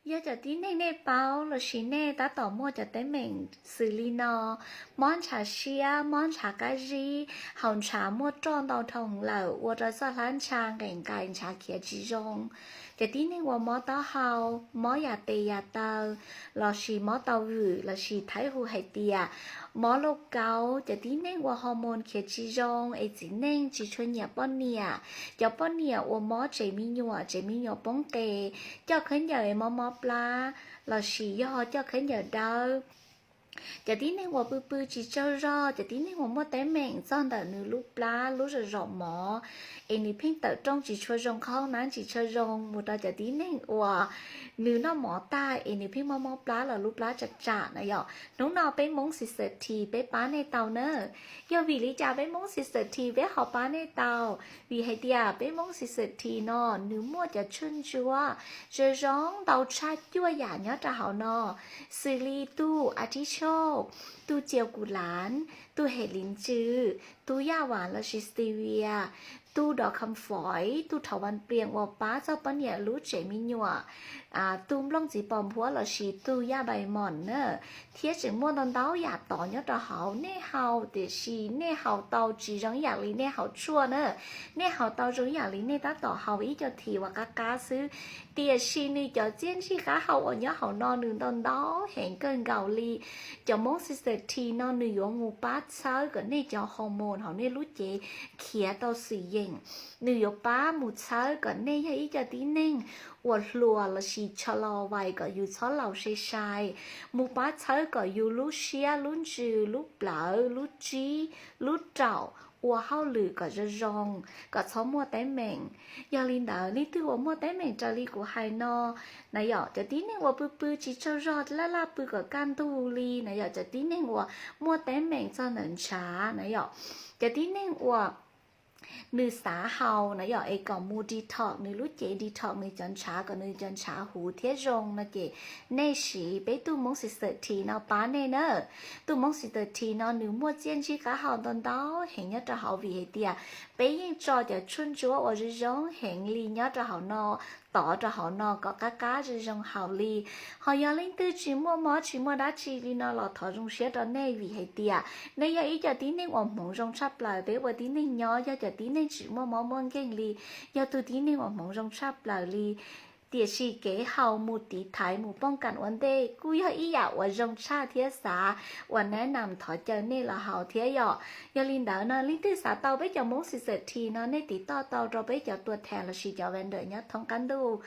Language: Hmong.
Yog cov tib neeg nej paub lossis nej tab tom muaj cov teeb meem xws li no, mob ntshav siab, mob ntshav qab zib, haus ntshav muaj roj ntau dhau lawm, ua rau txoj hlab ntsha nqes nqais, ntshav khiav tsis zoo. Cov tib neeg uas mob taub hau, mob yam tes yam taw, lossis mob tau vwm lossis thaib hu hais tias mob lauj kaub, cov tib neeg uas hormone khiav tsis zoo es txiv neej tsis tshua nyiam poj niam, cov poj niam uas mob tsev me nyuam, tsev me nyuam poob qes, coj khaub ncaws es mob mob plab, lossis yog coj khaub ncaws dawb. Cov tib neeg uas pw pw tsis tsaug zog, cov tib neeg uas muaj teeb meem txog ntawm nws lub plab lub zom zom mov, es nws pheej tawm rooj tsis tshua zoo, qhov hoob nab tsis tshua zoo, mus rau cov tib neeg uas nws noj mov tag es nws pheej mob mob plab los lub plab tsam tsam na yom. Hnub no peb Hmoob Xis Xas This peb pab nej tau na. Yog vim li cas peb Hmoob Xis Xas This peb ho pab nej tau? Vim hais tias peb Hmoob Xis Xas This no nws muaj cov tshuaj ntsuab zoo zoo ntau tshaj cuaj yam nyob rau hauv no, xws li tug artichoke, tug cias kus lav, tug hem li ntsws, tug yaj vas lossis stevia, tug dov kham foiv, tug thauv vas plias uas pab txog poj niam lub tsev me nyuam, tug nplooj txiv pos nphuab lossis tug yaj npais mos na, thiab tseem muaj ntau ntau yam tod nyob rau hauv. Nej haus, tiam sis nej haus tau tsis zoo ib yam li nej haus tshuaj na. Nej haus tau zoo ib yam li nej tab tom haus ib co this uas qab qab xwb, tiam sis nws cov txiaj ntsig qab hau uas nyob hauv no nws ntau ntau heev kawg nkaus li. Cov Hmoob Xis Xas This no nws yuav mus pab txhawb kom nej cov hormone hauv nej lub cev khiav tau xwm yeem. Nws yuav pab mus txhawb kom nej yog ib co tib neeg uas hluas lossis tsho lo vais kom yus txhob laus sai sai, mus pab txhawb kom yus lub siab, lub ntsws, lub plawv, lub tsib, lub raum ua hauj lwm kom zoo zoo, kom txhob muaj teeb meem. Yog li ntawd, leej twg uas muaj teeb meem raws li kuv hais no na yom, cov tib neeg uas pw pw tsis tsaug zog, laj laj pw kom kaj ntug li na yom, cov tib neeg uas muaj teeb meem txog ntawm ntshav na yom, cov tib neeg uas nws xav haus na yom, es kom mus detox, nws lub cev detox nws cov ntshav, kom nws cov ntshav huv thiab zoo no ces nej siv peb tug Hmoob Xis Xas This no pab nej na. Tug Hmoob Xis Xas This no nws muaj txiaj ntsig qab hau ntau ntau heev nyob rau hauv, vim hais tias peb yeej tso cov tshuaj ntsuab uas zoo zoo heev li nyob rau hauv no, tov rau hauv no kom qab qab zoo zoo haus li. Ho yog leej twg tsis muaj mob tsis muaj dab tsi li no los thov zoo siab rau nej, vim hais tias nej yog ib co tib neeg uas hmoov zoo tshaj plaws. Peb ua tib neeg nyob yog cov tib neeg tsis muaj mob muaj nkeeg li, yog tus tib neeg uas hmoov zoo tshaj plaws li. Tiam sis kev haus mus tiv thaiv mus pooj kam ua ntej kuj yog ib yam uas zoo tshaj thiab xav uas nab nam thov caw nej los haus thiab yom. Yog li ntawd no, leej twg xav tau peb cov Hmoob Xis Xas This no, nej tiv toj tau rau peb cov tuam thas lossis cov vendor nyob thoob qab ntuj